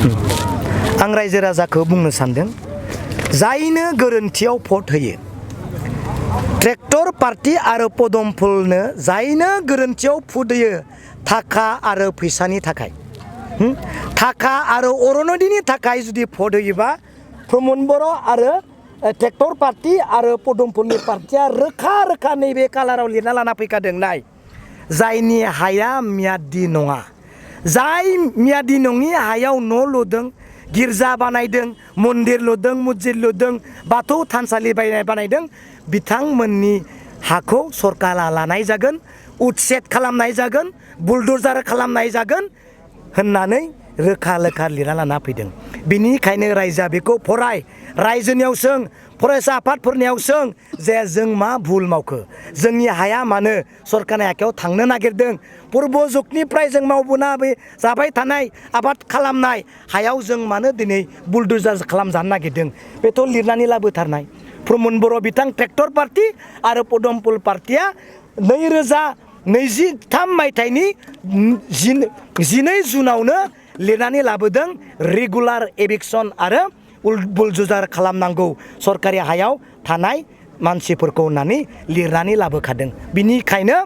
आं रायजो राजाखौ बुंनो सानदों जायनो गोरोन्थियाव भट होयो ट्रेक्टर पार्टी आरो पदमफुलनो जायनो गोरोन्थियाव भट होयो थाखा आरो फैसानि थाखाय थाखा आरो अरनदिनि थाखाय जुदि भट होयोबा प्रमद बर' आरो ट्रेक्टर पार्टी आरो पदमफुलनि पार्टीया रोखा रोखा नैबे कालाराव लिरना लाना फैखादों नाय जायनि हाया मियादि नङा जाय मियादि नङि हायाव न' लुदों गिर्जा बानायदों मन्दिर लुदों मस्जिद लुदों बाथौ थानसालि बानायदों बिथांमोननि हाखौ सरकारा लानाय जागोन उच्छेद खालामनाय जागोन बुलडोजार खालामनाय जागोन होननानै रोखा रोखा लिरना लाना फैदों बिनिखायनो रायजोआ बेखौ फराय रायजोनियाव सों फरायसा आफादफोरनियाव सों जे जों मा भुल मावखो जोंनि हाया मानो सरकारनि आखायाव थांनो नागिरदों पूर्व जुगनिफ्राय जों मावबोना बे जाबाय थानाय आबाद खालामनाय हायाव जों मानो दिनै बुलडोजार खालामजानो नागिरदों बेथ' लिरनानै लाबोथारनाय प्रमद बर' बिथां ट्रेक्टर पार्टी आरो पदमफुल पार्टीया 2023 मायथाइनि 12 जुनावनो लिरनानै लाबोदों रेगुलार एभिक्सन आरो बुलडोजार खालामनांगौ सरकारि हायाव थानाय मानसिफोरखौ होननानै लिरनानै लाबोखादों बिनिखायनो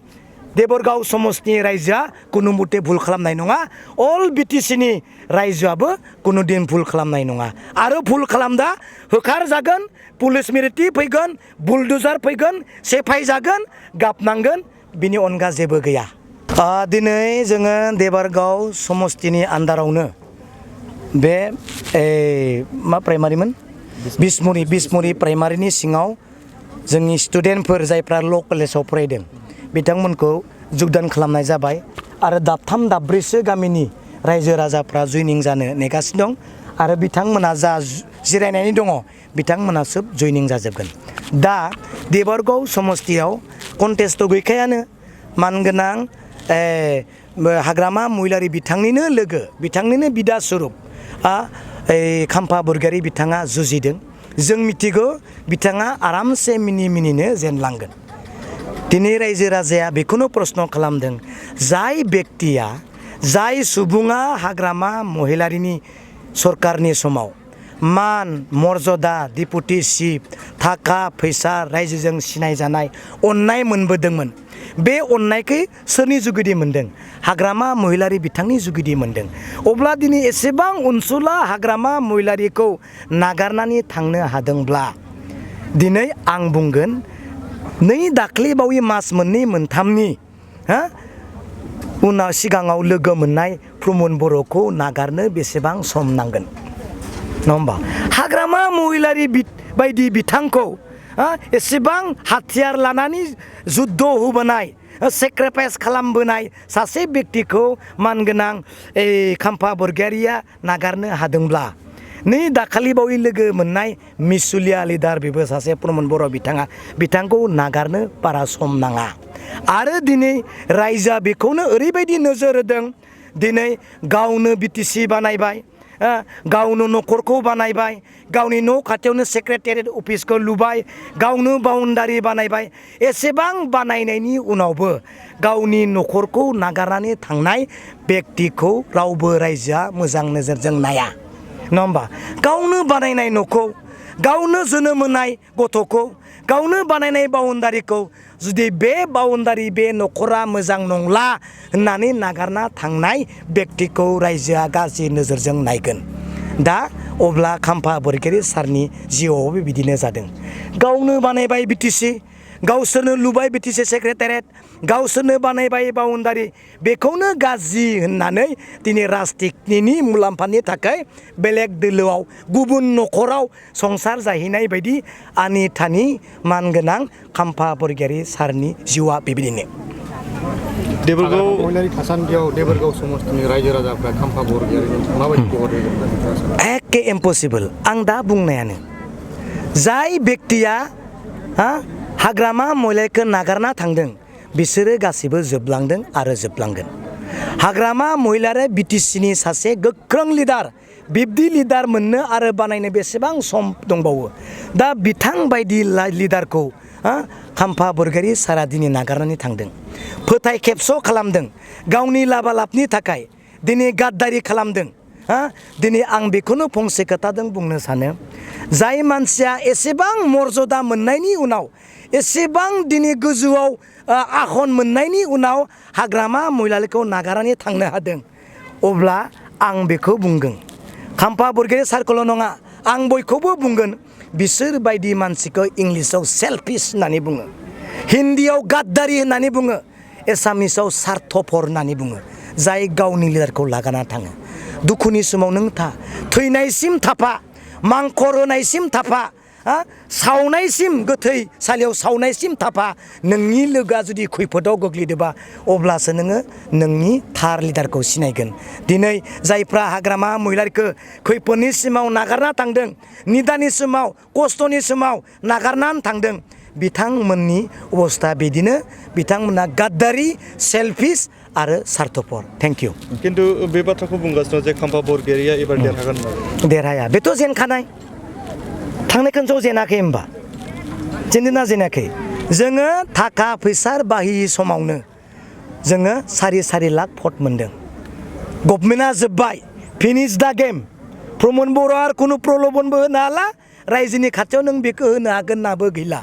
देबरगाव समस्तिनि रायजोआ कुनु मते भुल खालामनाय नङा अल बिटिसिनि रायजोआबो कुनु दिन भुल खालामनाय नङा आरो भुल खालामदा होखार जागोन पुलिस मिलिटारि फैगोन बुलडोजार फैगोन सेफाय जागोन गाबनांगोन बिनि अनगा जेबो गैया दिनै जोङो देबरगाव समस्तिनि आन्दारावनो बे मा प्राइमारिमोन बिसमुरि प्राइमारिनि सिङाव जोंनि स्टुडेन्टफोर जायफ्रा ल' कलेजाव फरायदों बिथांमोनखौ जुगदान खालामनाय जाबाय आरो दाबथाम दाब्रैसो गामिनि रायजो राजाफ्रा जइनिं जानो नेगासिनो दं आरो बिथांमोना जा जिरायनानै दङ बिथांमोना सोब जइनिं जाजोबगोन दा देबरगाव समस्तियाव कन्टेस्टथ' गैखायानो मानगोनां हाग्रामा महिलारि बिथांनिनो लोगो बिथांनिनो बिदा स्वरुप खाम्फा बरगयारी बिथाङा जुजिदों जों मिथिगौ बिथाङा आरामसे मिनिनो जेनलांगोन दिनै रायजो राजाया बेखौनो प्रश्न खालामदों जाय बेक्तिया जाय सुबुङा हाग्रामा महिलारिनि सरकारनि समाव मान मर्यादा डिपुटि चिफ थाखा फैसा रायजोजों सिनायजानाय अननाय मोनबोदोंमोन बे अननायखौ सोरनि जुगिदि मोनदों हाग्रामा महिलारि बिथांनि जुगिदि मोनदों अब्ला दिनै एसेबां अनसुला हाग्रामा महिलारिखौ नागारनानै थांनो हादोंब्ला दिनै आं बुंगोन नै दाख्लैबावै मास मोननै मोनथामनि उनाव सिगाङाव लोगो मोननाय प्रमद बर'खौ नागारनो बेसेबां सम नांगोन नङा होमबा हाग्रामा महिलारि बायदि बिथांखौ एसेबां हाथियार लानानै जुद्ध होबोनाय सेक्रिफाइस खालामबोनाय सासे बेक्तिखौ मानगोनां खाम्फा बरगयारिया नागारनो हादोंब्ला नै दाखालिबावै लोगो मोननाय मिसुलिया लिडार बेबो सासे प्रमद बर' बिथांखौ नागारनो बारा सम नाङा आरो दिनै रायजोआ बेखौनो ओरैबायदि नोजोर होदों दिनै गावनो बिटिसि बानायबाय गावनो न'खरखौ बानायबाय गावनि न' खाथियावनो सेक्रेटारियेट अफिसखौ लुबाय गावनो बाउन्डारि बानायबाय एसेबां बानायनायनि उनावबो गावनि न'खरखौ नागारनानै थांनाय बेक्तिखौ रावबो रायजोआ मोजां नोजोरजों नाया नङा होमबा गावनो बानायनाय न'खौ गावनो जोनोम होनाय गथ'खौ गावनो बानायनाय बाउन्डारिखौ जुदि बे बाउन्डारि बे न'खरा मोजां नंला होननानै नागारना थांनाय बेक्तिखौ रायजोआ गाज्रि नोजोरजों नायगोन दा अब्ला खाम्फा बरगयारी सारनि जिउआवबो बिदिनो जादों गावनो बानायबाय बिटिसि गावसोरनो लुबाय बिटिसि सेक्रेटारियेट गावसोरनो बानायबाय बाउन्डारि बेखौनो गाज्रि होननानै दिनै राजनितिनि मुलाम्फानि थाखाय बेलेग दोलोआव गुबुन न'खराव संसार जाहैनाय बायदि आनि थानि मानगोनां खाम्फा बरगयारी सारनि जिउआ बेबायदिनो देबरगाव महिलारि थासान्दियाव देबरगाव समस्तिनि रायजो राजाफ्रा खाम्फा बरगयारिजों माबायदि खबर होगोन एखे इम्पसिबल आं दा बुंनायानो जाय बेक्तिया हाग्रामा महिलारिखौ नागारना थांदों बिसोरो गासैबो जोबलांदों आरो जोबलांगोन हाग्रामा महिलारि बिटिसिनि सासे गोख्रों लिडार बिब्दि लिडार मोननो आरो बानायनो बेसेबां सम दंबावो दा बिथां बायदि लिडारखौ खाम्फा बरगयारी सारा दिनै नागारनानै थांदों फोथाय खेबस' खालामदों गावनि लाबा लाबनि थाखाय दिनै गाद्दारि खालामदों दिनै आं बेखौनो फंसे खोथाजों बुंनो सानो जाय मानसिया एसेबां मर्यादा मोननायनि उनाव एसेबां दिनै गोजौआव आखन मोननायनि उनाव हाग्रामा महिलारिखौ नागारनानै थांनो हादों अब्ला आं बेखौ बुंगोन खाम्फा बरगयारि सारखौल' नङा आं बयखौबो बुंगोन बिसोर बायदि मानसिखौ इंलिसाव सेल्फिश होननानै बुङो हिन्दीयाव गाद्दारि होननानै बुङो एसामिसाव सार्थफर होननानै बुङो जाय गावनि लिडारखौ लागाना थाङो दुखुनि समाव नों था थैनायसिम थाफा मांखर होनायसिम थाफा सावनायसिम गोथै सालियाव सावनायसिम थाफा नोंनि लोगोआ जुदि खैफोदाव गोग्लैदोंबा अब्लासो नोङो नोंनि थार लिडारखौ सिनायगोन दिनै जायफ्रा हाग्रामा महिलारिखौ खैफोदनि सिमाव नागारना थांदों निदानि समाव खस्थ'नि समाव नागारनानै थांदों बिथांमोननि अबस्था बिदिनो बिथांमोना गाद्दारि सेल्फिश आरो सार्थफर थेंक इउ खिन्थु बे बाथ्राखौ बुंगासिनो जे खाम्फा बरगयारिया एबार देरहागोन देरहाया बेथ' जेनखानाय थांनाय खनसेयाव जेनाखै होमबा जेनदोंना जेनाखै जोङो थाखा फैसा बाहायि समावनो जोङो सारि लाख भट मोनदों गभर्नमेन्टआ जोब्बाय फिनिश दा गेम प्रमद बर'आ खुनु प्रलबनबो होनो हाला रायजोनि खाथियाव नों बेखौ होनो हागोन होननाबो गैला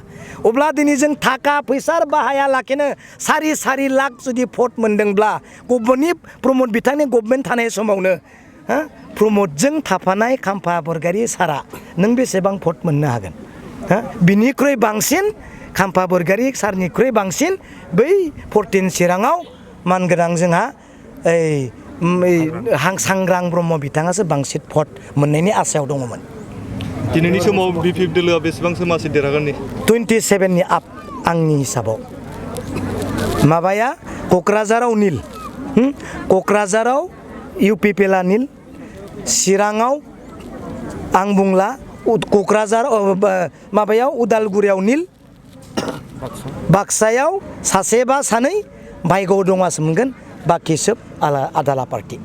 अब्ला दिनै जों थाखा फैसा बाहाया लाखिनो सारि लाख जुदि भट मोनदोंब्ला गभर्नमेन्टनि प्रमद बिथांनि गभर्नमेन्ट थानाय समावनो प्रमदजों थाफानाय खाम्फा बरगयारि सारा नों बेसेबां भट मोननो हागोन बिनिख्रुइ बांसिन खाम्फा बरगयारि सारनिख्रुइ बांसिन बै 14 चिराङाव मानगोनां जोंहा सांग्रां ब्रह्म बिथाङासो बांसिन भट मोननायनि आसायाव दङमोन दिनैनि समाव बिपिएफ दोलोआ बेसेबांसो मासि देरहागोन 27नि आप आंनि हिसाबाव माबाया क'क्राझाराव निल क'क्राझाराव इउपिपिएलआ निल चिराङाव आं बुंला क'क्राझार माबायाव उदालगुरियाव निल बाक्सायाव सासे बा सानै भाग्य'आव दङासो मोनगोन बाखि सोब आदाला पार्टि